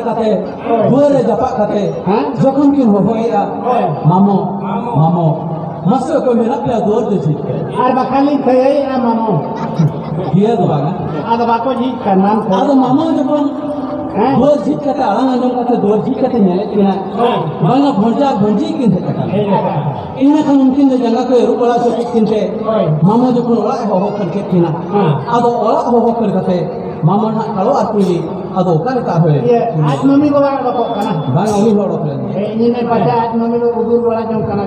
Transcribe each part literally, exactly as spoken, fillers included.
ᱠᱟᱛᱮ, ᱫᱩᱣᱟᱹᱨ ᱨᱮ ᱡᱟᱯᱟᱜ ᱠᱟᱛᱮ, ᱦᱮᱸ? ᱡᱚᱠᱷᱚᱱ ᱠᱤᱱ ᱦᱚᱦᱚᱭᱮᱜᱼᱟ, ᱦᱳᱭ᱾ "ᱢᱟᱢᱚ, ᱢᱟᱢᱚ, ᱢᱟᱥᱮ ᱚᱠᱚᱭ ᱢᱮᱱᱟᱜ ᱯᱮᱭᱟ, ᱫᱩᱣᱟᱹᱨ ᱫᱚ ᱡᱷᱤᱡ ᱯᱮ?" ᱟᱨ ᱵᱟᱠᱷᱟᱱ ᱞᱤᱧ ᱛᱷᱟᱹᱭᱟᱹᱭᱮᱜᱼᱟ, ᱢᱟᱢᱚ᱾ ᱤᱭᱟᱹ ᱫᱚ ᱵᱟᱝᱟ᱾ ᱟᱫᱚ ᱵᱟᱠᱚ ᱡᱷᱤᱡ ᱠᱟᱱᱟ᱾ ᱟᱫᱚ ᱢᱟᱢᱚ ᱡᱚᱠᱷᱚᱱ ᱦᱮᱸ? ᱫᱩᱣᱟᱹᱨ ᱡᱷᱤᱡ ᱠᱟᱛᱮ, ᱟᱲᱟᱝ ᱟᱸᱡᱚᱢ ᱠᱟᱛᱮ, ᱫᱩᱣᱟᱹᱨ ᱡᱷᱤᱡ ᱠᱟᱛᱮ ᱧᱮᱞᱮᱫ ᱠᱤᱱᱟ, ᱦᱮᱸ᱾ ᱵᱟᱝᱟ, ᱵᱷᱚᱸᱡᱟ ᱵᱷᱚᱸᱡᱤ ᱠᱤᱱ ᱦᱮᱡ ᱟᱠᱟᱱᱟ᱾ ᱦᱮᱡ ᱟᱠᱟᱱᱟ᱾ ᱤᱱᱟᱹ ᱠᱷᱟᱱ ᱩᱱᱠᱤᱱ ᱫᱚ ᱡᱟᱸᱜᱟ ᱠᱚ ᱟᱹᱨᱩᱵ ᱵᱟᱲᱟ ᱦᱚᱪᱚ ᱠᱮᱫ ᱠᱤᱱ ᱛᱮ, ᱦᱳᱭ᱾ ᱢᱟᱢᱚ ᱡᱚᱠᱷᱚᱱ ᱚᱲᱟᱜ ᱮ ᱦᱚᱦᱚ ᱠᱷᱟᱹᱲ ᱠᱮᱫ ᱠᱤᱱᱟ, ᱦᱮᱸ᱾ ᱟᱫᱚ ᱚᱲᱟᱜ ᱦᱚᱦᱚ ᱠᱷᱟᱹᱲ ᱠᱟᱛᱮ ᱢᱟᱢᱚ ᱱᱟᱦᱟᱜ ᱠᱟᱲᱚ ᱟᱨ ᱠᱩᱭᱞᱤ, ᱟᱫᱚ ᱚᱠᱟ ᱞᱮᱠᱟ ᱦᱳᱭ? ᱤᱭᱟᱹ, ᱟᱡ ᱢᱟᱹᱢᱤ ᱵᱟᱵᱟ ᱚᱰᱚᱠᱚᱜ ᱠᱟᱱᱟ᱾ ᱵᱟᱝ, ᱩᱱᱤ ᱦᱚᱸ ᱚᱰᱚᱠ ᱞᱮᱱ ᱜᱮ᱾ ᱦᱮᱸ, ᱤᱧ ᱢᱮᱱ ᱯᱟᱪᱷᱮ ᱟᱡ ᱢᱟᱹᱢᱤ ᱵᱟᱵᱟ ᱩᱫᱩᱨ ᱵᱟᱲᱟ ᱡᱚᱝ ᱠᱟᱱᱟ᱾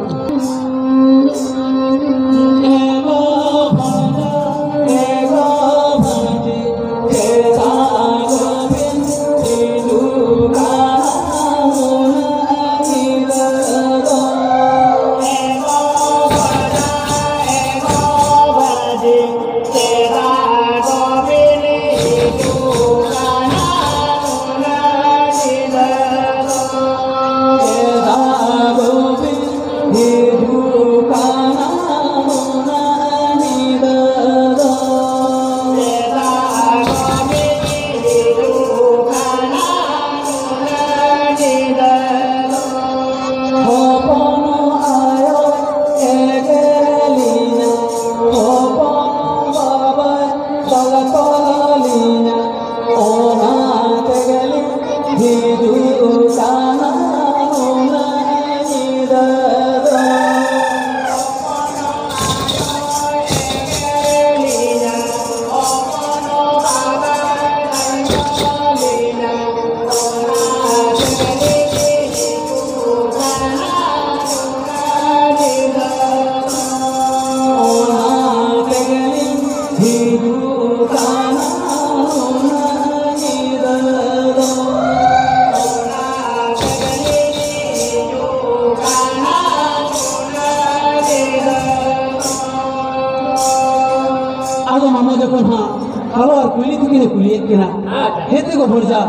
ᱟᱫᱚ ᱢᱟᱢᱚ ᱡᱚᱠᱷᱚᱱ ᱦᱟᱸᱜ ᱠᱟᱞᱚ ᱟᱨ ᱠᱩᱭᱞᱤ ᱛᱤᱠᱤᱱ ᱮ ᱠᱩᱞᱤᱭᱮᱫ ᱠᱤᱱᱟ, ᱟᱪᱪᱷᱟ᱾ ᱦᱮᱛᱮ ᱜᱚ ᱵᱷᱚᱲᱡᱟ,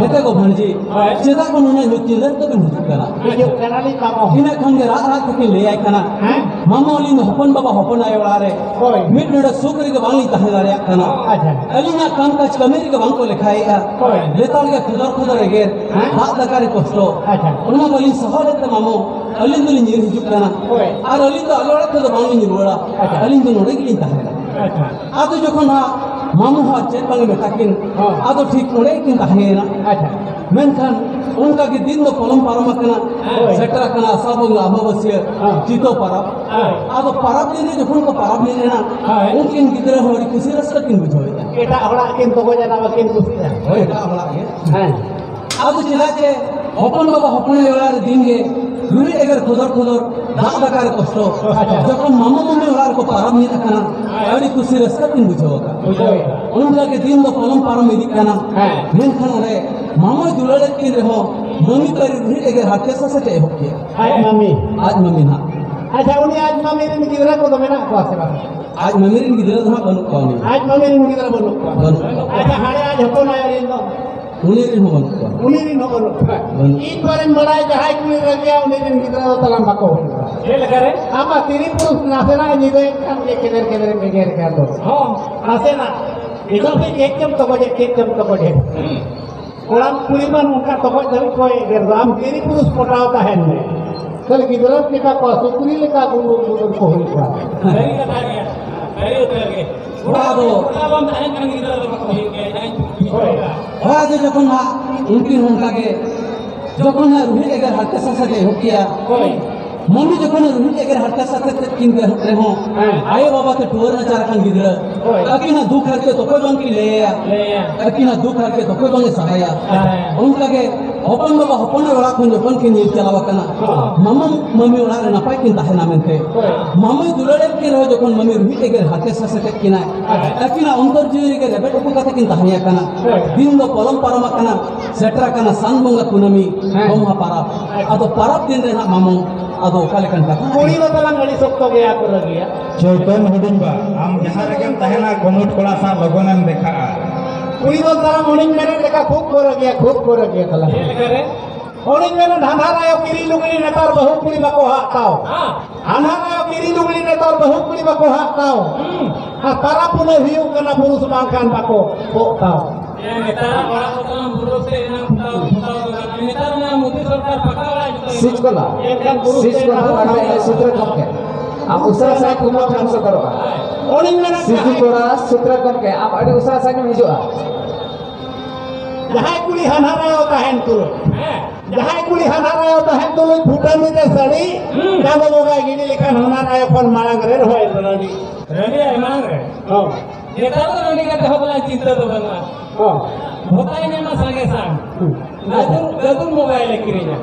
ᱦᱮᱛᱮ ᱜᱚ ᱵᱷᱟᱹᱱᱡᱤ, ᱦᱳᱭ᱾ ᱪᱮᱫᱟᱜ ᱠᱚ ᱱᱩᱱᱟᱹᱜ ᱧᱩᱛ ᱧᱤᱫᱟᱹ ᱛᱮᱵᱤᱱ ᱦᱤᱡᱩᱜ ᱠᱟᱱᱟ? ᱦᱤᱡᱩᱜ ᱠᱟᱱᱟᱞᱤᱧ ᱢᱟᱢᱚ᱾ ᱤᱱᱟᱹ ᱠᱷᱟᱱ ᱜᱮ ᱨᱟᱜ ᱨᱟᱜ ᱛᱮᱠᱤᱱ ᱞᱟᱹᱭᱟᱭ ᱠᱟᱱᱟ, ᱦᱮᱸ? ᱢᱟᱢᱚ, ᱟᱹᱞᱤᱧ ᱫᱚ ᱦᱚᱯᱚᱱ ᱵᱟᱵᱟ ᱦᱚᱯᱚᱱ ᱟᱭᱳ ᱚᱲᱟᱜ ᱨᱮ ᱦᱳᱭ᱾ ᱢᱤᱫ ᱰᱚᱸᱰᱮ ᱥᱩᱠ ᱨᱮᱜᱮ ᱵᱟᱝᱞᱤᱧ ᱛᱟᱦᱮᱸ ᱫᱟᱲᱮᱭᱟᱜ ᱠᱟᱱᱟ᱾ ᱟᱪᱪᱷᱟ᱾ ᱟᱹᱞᱤᱧᱟᱜ ᱠᱟᱢ ᱠᱟᱡᱽ ᱠᱟᱹᱢᱤ ᱨᱮᱜᱮ ᱵᱟᱝ ᱠᱚ ᱞᱮᱠᱷᱟᱭᱮᱫᱼᱟ᱾ ᱦᱳᱭ᱾ ᱞᱮᱛᱟᱲ ᱜᱮ ᱠᱷᱩᱫᱚᱨ ᱠᱷᱩᱫᱚᱨ ᱮᱜᱮᱨ, ᱦᱮᱸ? ᱫᱟᱜ ᱫᱟᱠᱟ ᱨᱮ ᱠᱚᱥᱴᱚ᱾ ᱟᱪᱪᱷᱟ᱾ ᱚᱱᱟ ᱵᱟᱹᱞᱤᱧ ᱥᱟᱦᱟᱣ ᱞᱮᱫ ᱛᱮ ᱢᱟᱢᱚ, ᱟᱹᱞᱤᱧ ᱫᱚᱞᱤᱧ ᱧᱤᱨ ᱦᱤᱡᱩᱜ ᱠᱟᱱᱟ᱾ ᱦᱳᱭ᱾ ᱟᱨ ᱟᱹᱞᱤᱧ ᱫᱚ ᱟᱞᱮ ᱚᱲᱟᱜ ᱛᱮᱫᱚ ᱵᱟᱝᱞᱤᱧ ᱨᱩᱣᱟᱹᱲᱟ᱾ ᱟᱪᱪᱷᱟ᱾ ᱟᱹᱞᱤᱧ ᱫᱚ ᱱᱚᱰᱮ ᱜᱮᱞᱤᱧ ᱛᱟᱦᱮᱱᱟ᱾ ᱟᱪᱪᱷᱟ᱾ ᱟᱫᱚ ᱡᱚᱠᱷᱚᱱ ᱦᱟᱸᱜ ᱢᱟᱢᱚ ᱦᱚᱸ ᱪᱮᱫ ᱵᱟᱝ ᱮ ᱢᱮᱛᱟ ᱠᱤᱱ, ᱦᱚᱸ᱾ ᱟᱫᱚ ᱴᱷᱤᱠ ᱚᱸᱰᱮ ᱜᱮᱠᱤᱱ ᱛᱟᱦᱮᱸᱭᱮᱱᱟ᱾ ᱟᱪᱪᱷᱟ᱾ ᱢᱮᱱᱠᱷᱟᱱ ᱚᱱᱠᱟ ᱜᱮ ᱫᱤᱱ ᱫᱚ ᱯᱚᱞᱚᱢ ᱯᱟᱨᱚᱢ ᱟᱠᱟᱱᱟ᱾ ᱦᱳᱭ᱾ ᱥᱮᱴᱮᱨ ᱟᱠᱟᱱᱟ ᱟᱥᱟᱲ ᱵᱚᱸᱜᱟ ᱟᱢᱵᱟᱵᱟᱹᱥᱭᱟᱹ, ᱦᱚᱸ᱾ ᱪᱤᱛᱟᱹ ᱯᱟᱨᱟᱵᱽ᱾ ᱦᱳᱭ᱾ ᱟᱫᱚ ᱯᱟᱨᱟᱵᱽ ᱫᱤᱱ ᱨᱮ ᱡᱚᱠᱷᱚᱱ ᱠᱚ ᱯᱟᱨᱟᱵᱽ ᱮᱱᱮᱡ ᱮᱱᱟ, ᱦᱳᱭ᱾ ᱩᱱᱠᱤᱱ ᱜᱤᱫᱽᱨᱟᱹ ᱦᱚᱸ ᱟᱹᱰᱤ ᱠᱩᱥᱤ ᱨᱟᱹᱥᱠᱟᱹ ᱠᱤᱱ ᱵᱩᱡᱷᱟᱹᱣᱮᱫᱟ᱾ ᱮᱴᱟᱜ ᱦᱚᱲᱟᱜ ᱠᱤᱱ ᱛᱚᱜᱚᱡ ᱮᱱᱟ, ᱵᱟᱹᱠᱤᱱ ᱠᱩᱥᱤᱜᱼᱟ᱾ ᱦᱳᱭ, ᱮᱴᱟᱜ ᱦᱚᱲᱟᱜ ᱜᱮ᱾ ᱦᱮᱸ᱾ ᱟᱫᱚ ᱪᱮᱫᱟᱜ ᱪᱮ ᱦᱚᱯᱚᱱ ᱵᱟᱵᱟ ᱦᱚᱯᱚᱱ ᱟᱭᱳ ᱚᱲᱟᱜ ᱨᱮ ᱫᱤᱱ ᱜᱮ ᱨᱩᱦᱤ ᱮᱜᱮᱨ ᱠᱷᱚᱫᱚᱨ ᱠᱷᱚᱫᱚᱨ, ᱫᱟᱜ ᱫᱟᱠᱟ ᱨᱮ ᱠᱚᱥᱴᱚ᱾ ᱟᱪᱪᱷᱟ᱾ ᱡᱚᱠᱷᱚᱱ ᱢᱟᱢᱚ ᱢᱟᱢᱤ ᱚᱲᱟᱜ ᱨᱮᱠᱚ ᱯᱟᱨᱟᱵᱽ ᱢᱤᱫ ᱟᱠᱟᱱᱟ, ᱟᱹᱰᱤ ᱠᱩᱥᱤ ᱨᱟᱹᱥᱠᱟᱹ ᱠᱤᱱ ᱵᱩᱡᱷᱟᱹᱣ ᱟᱠᱟᱫ᱾ ᱵᱩᱡᱷᱟᱹᱣ᱾ ᱚᱱᱠᱟ ᱜᱮ ᱫᱤᱱ ᱫᱚ ᱯᱚᱞᱚᱢ ᱯᱟᱨᱚᱢ ᱤᱫᱤᱜ ᱠᱟᱱᱟ᱾ ᱦᱮᱸ᱾ ᱢᱮᱱᱠᱷᱟᱱ ᱚᱸᱰᱮ ᱢᱟᱢᱚᱭ ᱫᱩᱞᱟᱹᱲᱮᱫ ᱠᱤᱱ ᱨᱮᱦᱚᱸ ᱢᱟᱢᱤ ᱯᱟᱹᱨᱤ ᱨᱩᱦᱤ ᱮᱜᱮᱨ ᱦᱟᱨᱠᱮᱛ ᱥᱟᱥᱮᱛ ᱮ ᱮᱦᱚᱵ ᱠᱮᱫᱼᱟ᱾ ᱟᱡ ᱢᱟᱢᱤ᱾ ᱟᱡ ᱢᱟᱢᱤ ᱱᱟᱦᱟᱜ᱾ ᱟᱪᱪᱷᱟ, ᱩᱱᱤ ᱟᱡ ᱢᱟᱢᱤ ᱨᱮᱱ ᱜᱤᱫᱽᱨᱟᱹ ᱠᱚᱫᱚ ᱢᱮᱱᱟᱜ ᱠᱚᱣᱟ ᱥᱮ ᱵᱟᱝ? ᱟᱡ ᱢᱟᱢᱤ ᱨᱮᱱ ᱜᱤᱫᱽᱨᱟᱹ ᱫᱚ ᱦᱟᱸᱜ ᱵᱟᱹᱱᱩᱜ ᱠᱚᱣᱟ ᱩᱱᱤ᱾ ᱟᱡ ᱢᱟᱢᱤ ᱨᱮᱱ ᱜᱤᱫᱽᱨᱟᱹ ᱵᱟᱹᱱᱩᱜ ᱠᱚᱣᱟ᱾ ᱵᱟᱹᱱᱩᱜ ᱠᱚᱣᱟ᱾ ᱟᱪᱪᱷᱟ, ᱦᱟᱸᱰᱮ ᱟᱡ ᱦᱚᱯᱚᱱ ᱟᱭᱳ ᱨᱮᱱ ᱫᱚ? ᱩᱱᱤ ᱨᱮᱱ ᱦᱚᱸ ᱵᱟᱹᱱᱩᱜ ᱠᱚᱣᱟ᱾ ᱩᱱᱤ ᱨᱮᱱ ᱦᱚᱸ ᱵᱟᱹᱱᱩᱜ ᱠᱚᱣᱟ᱾ ᱵᱟᱹᱱᱩᱜ᱾ ᱤᱧ ᱯᱚᱨᱮᱧ ᱵᱟᱲᱟᱭ, ᱡᱟᱦᱟᱸᱭ ᱠᱩᱲᱤ ᱨᱮᱸᱜᱮᱡ ᱜᱮᱭᱟ, ᱩᱱᱤ ᱨᱮᱱ ᱜᱤᱫᱽᱨᱟᱹ ᱫᱚ ᱛᱟᱞᱟᱝ ᱵᱟᱠᱚ ᱦᱩᱭᱩᱜᱼᱟ᱾ ᱪᱮᱫ ᱞᱮᱠᱟ ᱨᱮ? ᱟᱢᱟᱜ ᱛᱤᱨᱤ ᱯᱩᱨᱩᱥ ᱱᱟᱥᱮᱱᱟᱜ ᱧᱤᱫᱟᱹᱭᱮᱱ ᱠᱷᱟᱱ ᱜᱮ ᱠᱮᱫᱮᱨ ᱠᱮᱫᱮᱨ ᱮᱢ ᱮᱜᱮᱨ ᱠᱟᱱ ᱫᱚ᱾ ᱦᱚᱸ, ᱱᱟᱥᱮᱱᱟᱜ᱾ ᱱᱤᱛᱚᱜ ᱫᱚ ᱪᱮᱫ ᱪᱚᱢ ᱛᱚᱜᱚᱡᱮᱫ, ᱪᱮᱫ ᱪᱚᱢ ᱛᱚᱜᱚᱡᱮᱫ᱾ ᱦᱩᱸ᱾ ᱠᱚᱲᱟᱢ ᱠᱩᱲᱤ ᱢᱟ ᱱᱚᱝᱠᱟ ᱛᱚᱜᱚᱡ ᱫᱷᱟᱹᱵᱤᱡ ᱠᱚ ᱮᱜᱮᱨ ᱫᱚ, ᱟᱢ ᱛᱤᱨᱤ ᱯᱩᱨᱩᱥ ᱯᱚᱴᱟᱣ ᱛᱟᱦᱮᱱ ᱢᱮ᱾ ᱠᱷᱟᱹᱞᱤ ᱜᱤᱫᱽᱨᱟᱹ ᱞᱮᱠᱟ ᱠᱚ, ᱥᱩᱠᱨᱤ ᱞᱮᱠᱟ ᱜᱩᱢᱵᱩᱨ ᱜᱩᱢᱵᱩᱨ ᱠᱚ ᱦᱩᱭᱩᱜ ᱠᱟᱱᱟ᱾ ᱥᱟᱹᱨᱤ ᱠᱟᱛᱷᱟ ᱜᱮ, ᱥᱟᱹᱨᱤ ᱩᱛᱟᱹᱨ ᱜᱮ᱾ ᱚᱲᱟᱜ ᱫᱚ ᱚᱲᱟᱜ ᱵᱟᱝ ᱛᱟᱦᱮᱸ ᱠᱟᱱᱟ, ᱜᱤᱫᱽᱨᱟᱹ ᱫᱚ ᱵᱟᱠᱚ ᱦᱩᱭᱩᱜ ᱜᱮᱭᱟ, ᱡᱟᱦᱟᱸᱭ ᱦᱳᱭ᱾ ᱦᱳᱭ, ᱟᱫᱚ ᱡᱚᱠᱷᱚᱱ ᱦᱟᱸᱜ ᱩᱱᱠᱤᱱ ᱦᱚᱸ ᱚᱱᱠᱟ ᱜᱮ, ᱡᱚᱠᱷᱚᱱ ᱦᱟᱸᱜ ᱨᱩᱦᱤ ᱮᱜᱮᱨ ᱦᱟᱨᱠᱮᱛ ᱥᱟᱥᱮᱛ ᱮ ᱮᱦᱚᱵ ᱠᱮᱜᱼᱟ, ᱦᱳᱭ᱾ ᱢᱟᱹᱱᱢᱤ ᱡᱚᱠᱷᱚᱱ ᱨᱩᱦᱤ ᱮᱜᱮᱨ ᱦᱟᱨᱠᱮᱛ ᱥᱟᱥᱮᱛ ᱠᱤᱱ ᱨᱮᱦᱚᱸ, ᱦᱮᱸ᱾ ᱟᱭᱳ ᱵᱟᱵᱟ ᱛᱮ ᱴᱩᱣᱟᱹᱨ ᱱᱟᱪᱟᱨ ᱟᱠᱟᱱ ᱜᱤᱫᱽᱨᱟᱹ, ᱦᱳᱭ᱾ ᱟᱹᱠᱤᱱᱟᱜ ᱫᱩᱠ ᱦᱟᱨᱠᱮᱛ ᱚᱠᱚᱭ ᱵᱟᱝ ᱠᱤᱱ ᱞᱟᱹᱭᱟ᱾ ᱞᱟᱹᱭᱟ᱾ ᱟᱹᱠᱤᱱᱟᱜ ᱫᱩᱠ ᱦᱟᱨᱠᱮᱛ ᱚᱠᱚᱭ ᱵᱟᱝ ᱮ ᱥᱟᱦᱟᱭᱟ᱾ ᱦᱮᱸ᱾ ᱚᱱᱠᱟ ᱜᱮ ᱦᱚᱯᱚᱱ ᱵᱟᱵᱟ ᱦᱚᱯᱚᱱ ᱟᱭᱳ ᱚᱲᱟᱜ ᱠᱷᱚᱱ ᱡᱚᱠᱷᱚᱱ ᱠᱤᱱ ᱧᱤᱨ ᱪᱟᱞᱟᱣ ᱟᱠᱟᱱᱟ, ᱦᱚᱸ᱾ ᱢᱟᱢᱟ ᱢᱟᱹᱢᱤ ᱚᱲᱟᱜ ᱨᱮ ᱱᱟᱯᱟᱭ ᱠᱤᱱ ᱛᱟᱦᱮᱱᱟ ᱢᱮᱱᱛᱮ᱾ ᱦᱳᱭ᱾ ᱢᱟᱢᱟᱭ ᱫᱩᱞᱟᱹᱲᱮᱫ ᱠᱤᱱ ᱨᱮᱦᱚᱸ ᱡᱚᱠᱷᱚᱱ ᱢᱟᱹᱢᱤ ᱨᱩᱦᱤ ᱮᱜᱮᱨ ᱦᱟᱨᱠᱮᱛ ᱥᱟᱥᱮᱛ ᱠᱤᱱᱟᱭ, ᱟᱪᱪᱷᱟ᱾ ᱟᱹᱠᱤᱱᱟᱜ ᱚᱱᱛᱚᱨ ᱡᱤᱣᱤ ᱨᱮᱜᱮ ᱨᱮᱵᱮᱫ ᱩᱠᱩ ᱠᱟᱛᱮ ᱠᱤᱱ ᱛᱟᱦᱮᱸ ᱟᱠᱟᱱᱟ᱾ ᱦᱳᱭ᱾ ᱫᱤᱱ ᱫᱚ ᱯᱚᱞᱚᱢ ᱯᱟᱨᱚᱢ ᱟᱠᱟᱱᱟ, ᱥᱮᱴᱮᱨ ᱟᱠᱟᱱᱟ ᱥᱟᱱ ᱵᱚᱸᱜᱟ ᱠᱩᱱᱟᱹᱢᱤ, ᱦᱮᱸ᱾ ᱜᱚᱢᱦᱟ ᱯᱟᱨᱟᱵᱽ᱾ ᱟᱪᱪᱷᱟ᱾ ᱟᱫᱚ ᱯᱟᱨᱟᱵᱽ ᱫᱤᱱ ᱨᱮ ᱱᱟᱜ ᱢᱟᱢᱚ ᱟᱫᱚ ᱚᱠᱟ ᱞᱮᱠᱟᱱ ᱠᱟᱛᱷᱟ? ᱠᱩᱲᱤ ᱫᱚ ᱛᱟᱞᱟᱝ ᱟᱹᱰᱤ ᱥᱚᱠᱛᱚ ᱜᱮᱭᱟ ᱠᱚ ᱨᱟᱹᱜᱤᱭᱟ᱾ ᱪᱳᱭᱛᱚᱱ ᱦᱩᱰᱤᱧ ᱵᱟ, ᱟᱢ ᱡᱟᱦᱟᱸ ᱨᱮᱜᱮᱢ ᱛᱟᱦᱮᱱᱟ, ᱠᱚᱢᱚᱴ ᱠᱚᱲᱟ ᱥᱟᱶ ᱞᱚᱜᱚᱱᱮᱢ ᱫᱮᱠᱷᱟᱜᱼᱟ᱾ ᱠᱩᱲᱤ ᱫᱚ ᱛᱟᱞᱟᱝ ᱩᱱᱤᱧ ᱢᱮᱱᱮᱫ ᱞᱮᱠᱟ ᱠᱷᱩᱵ ᱠᱚ ᱨᱟᱹᱜᱤᱭᱟ, ᱠᱷᱩᱵ ᱠᱚ ᱨᱟᱹᱜᱤᱭᱟ ᱛᱟᱞᱟᱝ᱾ ᱪᱮᱫ ᱞᱮᱠᱟ ᱨᱮ? ᱩᱱᱤᱧ ᱢᱮᱱᱮᱫ ᱦᱟᱱᱦᱟᱨ ᱟᱭᱳ ᱠᱤᱨᱤᱧ ᱞᱩᱜᱽᱲᱤ ᱱᱮᱛᱟᱨ ᱵᱟᱹᱦᱩ ᱠᱩᱲᱤ ᱵᱟᱠᱚ ᱦᱟᱜ ᱛᱟᱣ᱾ ᱦᱮᱸ᱾ ᱦᱟᱱᱦᱟᱨ ᱟᱭᱳ ᱠᱤᱨᱤᱧ ᱞᱩᱜᱽᱲᱤ ᱱᱮᱛᱟᱨ ᱵᱟᱹᱦᱩ ᱠᱩᱲᱤ ᱵᱟᱠᱚ ᱦᱟᱜ ᱛᱟᱣ᱾ ᱦᱩᱸ᱾ ᱟᱨ ᱯᱟᱨᱟ ᱯᱩᱱᱟᱹᱭ ᱦᱩᱭᱩᱜ ᱠᱟᱱᱟ ᱯᱩᱨᱩᱥ ᱵᱟᱝᱠᱷᱟᱱ ᱵᱟᱠᱚ ᱯᱚᱜ ᱛᱟᱣ᱾ ᱮ, ᱱᱮᱛᱟᱨᱟᱜ ᱚᱲᱟᱜ ᱠᱚ ᱛᱟᱢ ᱵᱩᱨᱩ ᱥᱮ ᱮᱱᱟᱝ ᱯᱚᱛᱟᱣ, ᱯᱚᱛᱟᱣ ᱫᱚ ᱵᱟᱝ᱾ ᱱᱮᱛᱟᱨ ᱢᱟ ᱢᱳᱫᱤ ᱥᱚᱨᱠᱟᱨ ᱯᱟᱠᱟ ᱚᱲᱟᱜ ᱡᱚᱛᱚᱭ ᱥᱤᱪ ᱠᱚᱞᱟ᱾ ᱮᱱᱠᱷᱟᱱ ᱵᱩᱨᱩ ᱥᱤᱪ ᱥᱮ ᱠᱚᱞᱟ ᱮᱱᱟᱝ ᱟᱨ ᱯᱚᱛᱟᱣ ᱟᱹᱰᱤ ᱥᱩᱛᱨᱮ ᱜᱚᱢᱠᱮ᱾ ᱟᱢ ᱩᱥᱟᱹᱨᱟ ᱥᱟᱺᱦᱤᱡ ᱠᱩᱢᱟᱨ ᱴᱷᱮᱱ ᱥᱚᱫᱚᱨᱚᱜᱼᱟ᱾ ᱩᱱᱤᱧ ᱢᱮᱱᱮᱫ ᱥᱤᱡᱩ ᱛᱟᱦᱮᱸᱫ᱾ ᱠᱚᱲᱟ, ᱥᱩᱛᱨᱮ ᱜᱚᱢᱠᱮ, ᱟᱢ ᱟᱹᱰᱤ ᱩᱥᱟᱹᱨᱟ ᱥᱟᱺᱦᱤᱡ ᱮᱢ ᱦᱤᱡᱩᱜᱼᱟ᱾ ᱡᱟᱦᱟᱸᱭ ᱠᱩᱲᱤ ᱦᱟᱱᱦᱟᱨ ᱟᱭᱳ ᱛᱟᱦᱮᱱ ᱛᱩᱞᱩᱡ, ᱦᱮᱸ᱾ ᱡᱟᱦᱟᱸᱭ ᱠᱩᱲᱤ ᱦᱟᱱᱦᱟᱨ ᱟᱭᱳ ᱛᱟᱦᱮᱱ ᱛᱩᱞᱩᱡ ᱯᱷᱩᱴᱟᱹᱱᱤ ᱨᱮ ᱥᱟᱹᱲᱤ, ᱦᱩᱸ᱾ ᱪᱟᱸᱫᱚ ᱵᱚᱸᱜᱟᱭ ᱜᱤᱰᱤ ᱞᱮᱠᱷᱟᱱ ᱦᱟᱱᱦᱟᱨ ᱟᱭᱳ ᱠᱷᱚᱱ ᱢᱟᱲᱟᱝ ᱨᱮ ᱨᱚᱦᱚᱭ ᱨᱟᱹᱰᱤ᱾ ᱨᱟᱹᱰᱤ ᱟᱭ ᱢᱟᱲᱟᱝ ᱨᱮ᱾ ᱦᱚᱸ᱾ ᱱᱮᱛᱟᱨ ᱫᱚ ᱨᱟᱹᱰᱤ ᱠᱟᱛᱮ ᱦᱚᱸ ᱵᱚᱞᱮ ᱪᱤᱱᱛᱟᱹ ᱫᱚ ᱵᱟᱹᱱᱩᱜᱼᱟ᱾ ᱦᱚᱸ᱾ ᱵᱷᱚᱛᱟᱭ ᱧᱟᱢᱟ ᱥᱟᱸᱜᱮ ᱥᱟᱝ᱾ ᱦᱩᱸ᱾ ᱜᱟᱹᱫᱩᱨ, ᱜᱟᱹᱫᱩᱨ ᱢᱳᱵᱟᱭᱤᱞ ᱮ ᱠᱤᱨᱤᱧᱟ᱾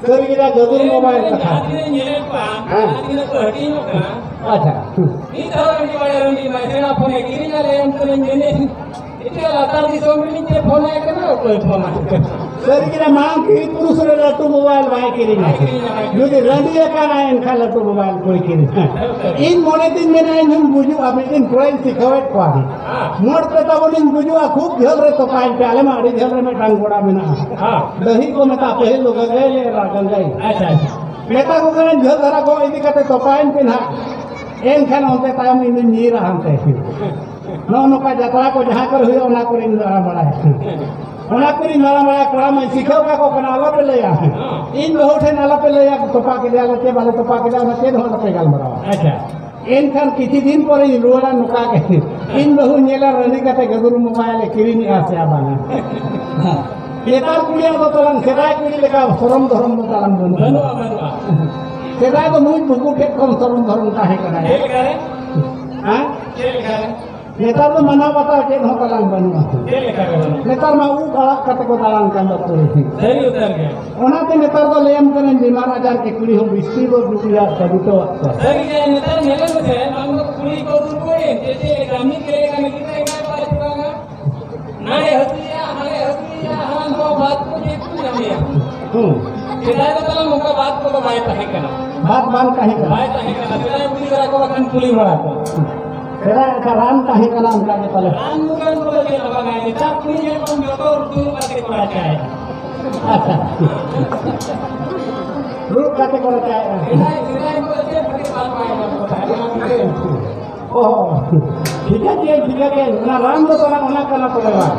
ᱥᱟᱹᱨᱤ ᱜᱮ ᱡᱟ ᱜᱟᱹᱫᱩᱨ ᱢᱳᱵᱟᱭᱤᱞ ᱠᱟᱛᱷᱟ᱾ ᱡᱟᱦᱟᱸ ᱛᱤᱱᱟᱹᱜ ᱧᱮᱞᱮᱫ ᱠᱚᱣᱟ, ᱦᱮᱸ᱾ ᱡᱟᱦᱟᱸ ᱛᱤᱱᱟᱹᱜ ᱠᱚ ᱦᱟᱹᱴᱤᱧᱚᱜ ᱠᱟᱱᱟ, ᱟᱪᱪᱷᱟ᱾ ᱦᱩᱸ᱾ ᱢᱤᱫ ᱫᱷᱟᱣ ᱨᱟᱹᱰᱤ ᱵᱟᱲᱟᱭ ᱨᱟᱹᱰᱤ ᱢᱟᱭ ᱥᱮᱬᱟ ᱯᱷᱳᱱ ᱮ ᱠᱤᱨᱤᱧ ᱟᱞᱮ ᱮᱢ ᱠᱟᱹᱱᱟᱹᱧ ᱢᱮᱱᱮᱫ᱾ ᱮᱴᱟᱜ ᱞᱟᱛᱟᱨ ᱫᱤᱥᱚᱢ ᱨᱤᱱᱤᱡ ᱪᱮᱫ ᱯᱷᱳᱱ ᱟᱭ ᱠᱟᱱᱟ, ᱚᱠᱚᱭ ᱯᱷᱳᱱ ᱟᱭ ᱠᱟᱱᱟ? ᱥᱟᱹᱨᱤ ᱜᱮ ᱢᱟᱲᱟᱝ ᱠᱤᱨᱤᱧ ᱯᱩᱨᱩᱥ ᱨᱮ ᱞᱟᱹᱴᱩ ᱢᱳᱵᱟᱭᱤᱞ ᱵᱟᱭ ᱠᱤᱨᱤᱧᱟ᱾ ᱵᱟᱭ ᱠᱤᱨᱤᱧᱟ, ᱵᱟᱭ ᱠᱤᱨᱤᱧᱟ᱾ ᱡᱩᱫᱤ ᱨᱟᱹᱰᱤ ᱟᱠᱟᱱᱟᱭ ᱮᱱᱠᱷᱟᱱ ᱞᱟᱹᱴᱩ ᱢᱳᱵᱟᱭᱤᱞ ᱠᱚᱭ ᱠᱤᱨᱤᱧᱟ᱾ ᱤᱧ ᱢᱚᱱᱮ ᱛᱤᱧ ᱢᱮᱱᱟ ᱤᱧ ᱦᱚᱸᱧ ᱵᱩᱡᱩᱜᱼᱟ, ᱢᱤᱫ ᱫᱤᱱ ᱠᱚᱲᱟᱧ ᱥᱤᱠᱷᱟᱹᱣᱮᱫ ᱠᱚᱣᱟ᱾ ᱦᱮᱸ᱾ ᱢᱳᱴ ᱛᱮ ᱛᱟᱵᱚᱱᱤᱧ ᱵᱩᱡᱩᱜᱼᱟ, ᱠᱷᱩᱵ ᱡᱷᱟᱹᱞ ᱨᱮ ᱛᱚᱯᱟᱭ ᱯᱮ, ᱟᱞᱮ ᱢᱟ ᱟᱹᱰᱤ ᱡᱷᱟᱹᱞ ᱨᱮ ᱢᱤᱫᱴᱟᱝ ᱜᱚᱰᱟ ᱢᱮᱱᱟᱜᱼᱟ᱾ ᱦᱮᱸ᱾ ᱰᱟᱹᱦᱤ ᱠᱚ ᱢᱮᱛᱟᱜᱼᱟ, ᱯᱟᱹᱦᱤᱞ ᱫᱚ ᱜᱟᱹᱝᱜᱟᱹᱭ ᱞᱮ ᱮᱨᱟ, ᱜᱟᱹᱝᱜᱟᱹᱭ᱾ ᱟᱪᱪᱷᱟ, ᱟᱪᱪᱷᱟ᱾ ᱢᱮᱛᱟ ᱠᱚ ᱠᱟᱹᱱᱟᱹᱧ, ᱡᱷᱟᱹᱞ ᱫᱷᱟᱨᱟ ᱠᱚ ᱤᱫᱤ ᱠᱟᱛᱮ ᱛᱚᱯᱟᱭᱮᱱ ᱯᱮ ᱱᱟᱦᱟᱜ, ᱮᱱᱠᱷᱟᱱ ᱚᱱᱛᱮ ᱛᱟᱭᱚᱢ ᱤᱧ ᱫᱩᱧ ᱧᱤᱨᱟ ᱦᱟᱱᱛᱮ᱾ ᱱᱚᱜᱼᱚ ᱱᱚᱝᱠᱟ ᱡᱟᱛᱨᱟ ᱠᱚ ᱡᱟᱦᱟᱸ ᱠᱚᱨᱮ ᱦᱩᱭᱩᱜᱼᱟ, ᱚᱱᱟ ᱠᱚᱨᱮᱧ ᱫᱟᱬᱟ ᱵᱟᱲᱟᱭᱟ᱾ ᱚᱱᱟ ᱠᱚᱨᱮᱧ ᱫᱟᱬᱟ ᱵᱟᱲᱟᱭᱟ, ᱠᱚᱲᱟ ᱢᱟᱧ ᱥᱤᱠᱷᱟᱹᱣ ᱠᱟᱠᱚ ᱠᱟᱱᱟ, ᱟᱞᱚᱯᱮ ᱞᱟᱹᱭᱟ᱾ ᱤᱧ ᱵᱟᱹᱦᱩ ᱴᱷᱮᱱ ᱟᱞᱚᱯᱮ ᱞᱟᱹᱭᱟ, ᱛᱚᱯᱟ ᱠᱮᱫᱮᱭᱟᱞᱮ ᱪᱮ ᱵᱟᱞᱮ ᱛᱚᱯᱟ ᱠᱮᱫᱮᱭᱟ, ᱚᱱᱟ ᱪᱮᱫ ᱦᱚᱸ ᱟᱞᱚᱯᱮ ᱜᱟᱞᱢᱟᱨᱟᱣᱟ᱾ ᱟᱪᱪᱷᱟ᱾ ᱮᱱᱠᱷᱟᱱ ᱠᱤᱪᱷᱩ ᱫᱤᱱ ᱯᱚᱨᱮᱧ ᱨᱩᱣᱟᱹᱲᱟ ᱱᱚᱝᱠᱟ ᱜᱮ, ᱤᱧ ᱵᱟᱹᱦᱩ ᱧᱮᱞᱟ ᱨᱟᱹᱰᱤ ᱠᱟᱛᱮ ᱜᱟᱹᱫᱩᱨ ᱢᱳᱵᱟᱭᱤᱞ ᱮ ᱠᱤᱨᱤᱧᱮᱜᱼᱟ ᱥᱮ ᱵᱟᱝᱟ᱾ ᱱᱮᱛᱟᱨ ᱠᱩᱲᱤᱭᱟᱜ ᱫᱚ ᱛᱟᱞᱟᱝ ᱥᱮᱫᱟᱭ ᱠᱩᱲᱤ ᱞᱮᱠᱟ ᱥᱚᱨᱚᱢ ᱫᱷᱚᱨᱚᱢ ᱫᱚ ᱛᱟᱞᱟᱝ ᱵᱟᱹᱱᱩᱜᱼᱟ᱾ ᱵᱟᱹᱱᱩᱜᱼᱟ, ᱵᱟᱹᱱᱩᱜᱼᱟ᱾ ᱥᱮᱫᱟᱭ ᱫᱚ ᱢᱩᱸᱡ ᱵᱷᱩᱠᱩ ᱴᱷᱮᱡ ᱠᱷᱚᱱ ᱥᱚᱨᱚᱢ ᱫᱷᱚᱨᱚᱢ ᱛᱟᱦᱮᱸ ᱠᱟᱱᱟ᱾ ᱪᱮᱫ ᱞᱮᱠᱟ ᱨᱮ? ᱦᱮᱸ? ᱪᱮᱫ ᱞᱮᱠᱟ ᱨᱮ? ᱱᱮᱛᱟᱨ ᱫᱚ ᱢᱟᱱᱟᱣ ᱵᱟᱛᱟᱣ ᱪᱮᱫ ᱦᱚᱸ ᱛᱟᱞᱟᱝ ᱵᱟᱹᱱᱩᱜᱼᱟ᱾ ᱪᱮᱫ ᱞᱮᱠᱟ ᱨᱮ ᱵᱟᱹᱱᱩᱜᱼᱟ? ᱱᱮᱛᱟᱨ ᱢᱟ ᱩᱵ ᱟᱲᱟᱜ ᱠᱟᱛᱮ ᱠᱚ ᱫᱟᱬᱟᱱ ᱠᱟᱱ ᱫᱚ ᱠᱩᱲᱤ᱾ ᱥᱟᱹᱨᱤ ᱩᱛᱟᱹᱨ ᱜᱮ᱾ ᱚᱱᱟᱛᱮ ᱱᱮᱛᱟᱨ ᱫᱚ ᱞᱟᱹᱭᱟᱢ ᱠᱟᱹᱱᱟᱹᱧ, ᱵᱤᱢᱟᱨ ᱟᱡᱟᱨ ᱜᱮ ᱠᱩᱲᱤ ᱦᱚᱸ ᱵᱤᱥᱛᱤ ᱫᱚ ᱫᱩᱠᱷᱤᱭᱟ ᱠᱚ ᱡᱩᱴᱟᱹᱣᱟᱜ ᱠᱚᱣᱟ᱾ ᱥᱟᱹᱨᱤ ᱜᱮ, ᱱᱮᱛᱟᱨ ᱧᱮᱞᱚᱜ ᱠᱟᱱᱟ ᱵᱟᱝ ᱫᱚ ᱠᱩᱲᱤ ᱠᱚ ᱫᱩᱨᱵᱚᱞᱮᱱ ᱛᱮ ᱪᱮᱫ ᱞᱮᱠᱟ ᱢᱤᱫ ᱜᱮᱞᱮ ᱠᱟᱹᱢᱤ ᱠᱮᱫᱟ, ᱮᱱᱠᱷᱟᱱ ᱵᱟᱭ ᱪᱟᱵᱟ ᱠᱟᱱᱟ᱾ ᱱᱟᱰᱮ ᱦᱟᱹᱥᱩᱭᱮᱭᱟ, ᱦᱟᱸᱰᱮ ᱦᱟᱹᱥᱩᱭᱮᱭᱟ, ᱦᱟᱱᱟ ᱱᱚᱣᱟ ᱵᱟᱫ ᱠᱚ ᱪᱮᱫ ᱠᱚ ᱧᱟᱢᱮᱭᱟ? ᱦᱩᱸ᱾ ᱥᱮᱫᱟᱭ ᱫᱚ ᱛᱟᱦᱞᱮ ᱱᱚᱝᱠᱟ ᱵᱟᱫ ᱠᱚᱫᱚ ᱵᱟᱭ ᱛᱟᱦᱮᱸ ᱠᱟᱱᱟ᱾ ᱵᱟᱫ ᱵᱟᱝ ᱛᱟᱦᱮᱸ ᱠᱟᱱᱟ᱾ ᱵᱟᱭ ᱛᱟᱦᱮᱸ ᱠᱟᱱᱟ᱾ ᱥᱮᱫᱟᱭ ᱠᱩᱞᱤ ᱵᱟᱲᱟ ᱠᱚ ᱵᱟᱠᱷᱟᱱ ᱠᱩᱞᱤ ᱵᱟᱲᱟ ᱠᱚ᱾ ᱥᱮᱫᱟᱭ ᱚᱱᱠᱟ ᱨᱟᱱ ᱛᱟᱦᱮᱸ ᱠᱟᱱᱟ, ᱚᱱᱠᱟ ᱜᱮ ᱯᱟᱞᱮ᱾ ᱨᱟᱱ ᱢᱩᱨᱜᱟᱹᱱ ᱠᱚᱫᱚ ᱪᱮᱫ ᱦᱚᱸ ᱵᱟᱝᱟ᱾ ᱱᱮᱛᱟᱨ ᱠᱩᱲᱤ ᱧᱮᱞ ᱠᱚᱢ ᱡᱚᱛᱚ ᱩᱛᱩ ᱠᱟᱛᱮ ᱠᱚ ᱨᱟᱪᱟᱭᱟ᱾ ᱟᱪᱪᱷᱟ᱾ ᱫᱩᱲᱩᱵ ᱠᱟᱛᱮ ᱠᱚ ᱨᱟᱪᱟᱭᱮᱫᱼᱟ᱾ ᱥᱮᱫᱟᱭ, ᱥᱮᱫᱟᱭ ᱠᱚᱫᱚ ᱪᱮᱫ ᱠᱷᱟᱹᱛᱤᱨ ᱵᱟᱝ ᱵᱟᱭ ᱧᱟᱢ ᱠᱚ ᱛᱟᱦᱮᱸᱫ? ᱚᱱᱟ ᱢᱤᱫᱴᱮᱱ᱾ ᱚ, ᱴᱷᱤᱠᱟᱹ ᱠᱮᱫ, ᱴᱷᱤᱠᱟᱹ ᱠᱮᱫ᱾ ᱚᱱᱟ ᱨᱟᱱ ᱫᱚ ᱛᱟᱦᱚᱞᱮ ᱚᱱᱟ ᱠᱟᱱᱟ ᱛᱚᱵᱮ ᱵᱟᱝ?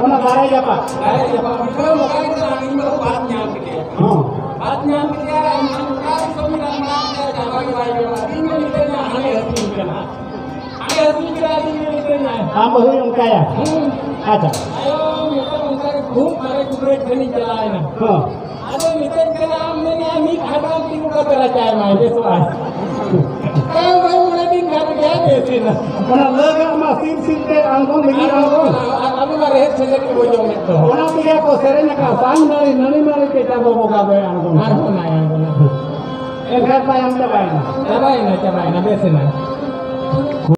ᱚᱱᱟ ᱫᱟᱨᱮ ᱡᱟᱯᱟᱜ᱾ ᱫᱟᱨᱮ ᱡᱟᱯᱟᱜ᱾ ᱢᱤᱫ ᱫᱷᱟᱣ ᱱᱚᱝᱠᱟ ᱜᱮ ᱛᱟᱦᱮᱸ ᱞᱮᱱᱟ, ᱤᱧ ᱫᱚ ᱵᱟᱫ ᱧᱟᱢ ᱠᱮᱫᱮᱭᱟ᱾ ᱦᱚᱸ᱾ ᱵᱟᱫ ᱧᱟᱢ ᱠᱮᱫᱮᱭᱟ, ᱮᱱᱠᱷᱟᱱ ᱚᱠᱟ ᱫᱤᱥᱚᱢ ᱨᱮ ᱢᱮᱱᱟᱜ ᱢᱮᱭᱟ, ᱡᱟᱵᱟ ᱜᱮ ᱵᱟᱭ ᱡᱟᱵᱟ᱾ ᱤᱧ ᱫᱚ ᱢᱤᱫᱴᱮᱱ ᱦᱟᱸᱰᱮ ᱦᱟᱹᱥᱩᱧ ᱠᱟᱱᱟ᱾ ᱦᱟᱸᱰᱮ ᱦᱟᱹᱥᱩᱧ ᱠᱟᱱᱟ, ᱤᱧ ᱫᱚ ᱢᱤᱫᱴᱮᱱ ᱟᱢ ᱵᱟᱹᱦᱩᱭ ᱚᱱᱠᱟᱭᱟ? ᱦᱩᱸ᱾ ᱟᱪᱪᱷᱟ᱾ ᱛᱟᱭᱚᱢ ᱢᱤᱫᱴᱟᱝ ᱚᱱᱠᱟ ᱜᱮ ᱠᱷᱩᱵ ᱢᱟᱨᱮ ᱠᱩᱵᱨᱟᱹ ᱴᱷᱮᱱᱤᱧ ᱪᱟᱞᱟᱣ ᱮᱱᱟ᱾ ᱦᱚᱸ᱾ ᱟᱫᱚ ᱢᱤᱛᱟᱹᱧ ᱠᱟᱱᱟ, ᱟᱢ ᱢᱮᱱᱮᱜᱼᱟ ᱢᱤᱫ ᱦᱟᱴᱟᱜ ᱛᱤᱸᱜᱩ ᱠᱟᱛᱮ ᱨᱟᱪᱟᱭ ᱢᱟᱭ, ᱵᱮᱥᱚᱜᱼᱟ᱾ ᱛᱟᱭᱚᱢ ᱵᱟᱹᱦᱩ ᱢᱚᱬᱮ ᱫᱤᱱ ᱠᱷᱟᱱ ᱜᱮ ᱵᱮᱥ ᱮᱱᱟ᱾ ᱚᱱᱟ ᱞᱟᱹᱜᱟᱜ ᱢᱟ ᱥᱤᱨ ᱥᱤᱨ ᱛᱮ ᱟᱬᱜᱚᱱ ᱞᱟᱹᱜᱤᱫ ᱟᱬᱜᱚᱱ᱾ ᱟᱨ ᱟᱵᱚ ᱢᱟ ᱨᱮᱦᱮᱫ ᱥᱮᱸᱫᱮᱫ ᱜᱮᱵᱚ ᱡᱚᱢᱮᱫ ᱫᱚ᱾ ᱚᱱᱟ ᱛᱮᱜᱮ ᱠᱚ ᱥᱮᱨᱮᱧ ᱟᱠᱟᱫ, "ᱥᱟᱝ ᱱᱟᱹᱲᱤ ᱱᱟᱹᱲᱤ ᱱᱟᱹᱲᱤ ᱛᱮ ᱪᱟᱸᱫᱚ ᱵᱚᱸᱜᱟ ᱫᱚᱭ ᱟᱬᱜᱚᱱᱟ᱾" ᱟᱬᱜᱚᱱᱟᱭ, ᱟᱬᱜᱚᱱᱟᱭ᱾ ᱮᱱᱠᱷᱟᱱ ᱛᱟᱭᱚᱢ ᱪᱟᱵᱟᱭᱮᱱᱟ᱾ ᱪᱟᱵᱟᱭᱮᱱᱟ, ᱪᱟᱵᱟᱭᱮᱱᱟ, ᱵᱮᱥ ᱮᱱᱟ᱾